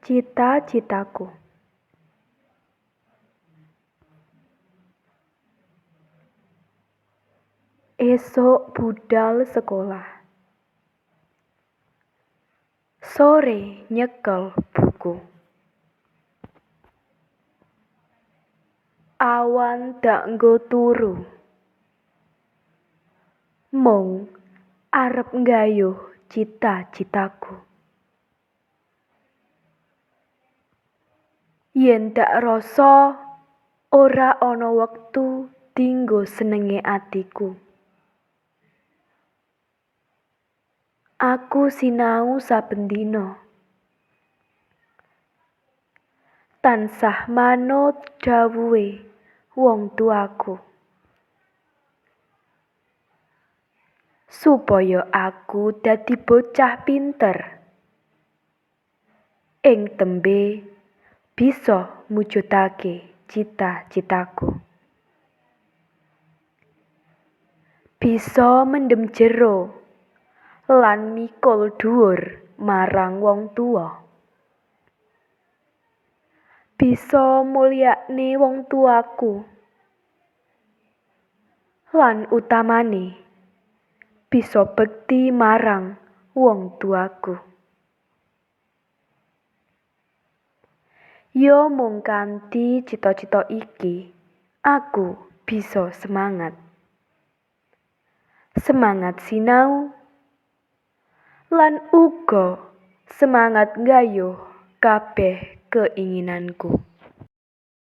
Cita-citaku. Esuk budal sekolah. Sore nyekel buku. Awan dak nggo turu. Mung arep nggayuh cita-citaku. Yen dak rasa ora ana wektu dinggo senenge atiku. Aku sinau saben dina. Tansah manut dhawuhe wong tuaku. Supaya aku dadi bocah pinter. Ing tembe bisa mujudake cita-citaku. Bisa mendem jero lan mikul dhuwur marang wong tuwa. Bisa mulyakne wong tuaku. Lan utamane bisa bekti marang wong tuaku. Ya mung kanthi cita-cita iki aku bisa semangat. Semangat sinau lan uga semangat nggayuh kabeh keinginanku.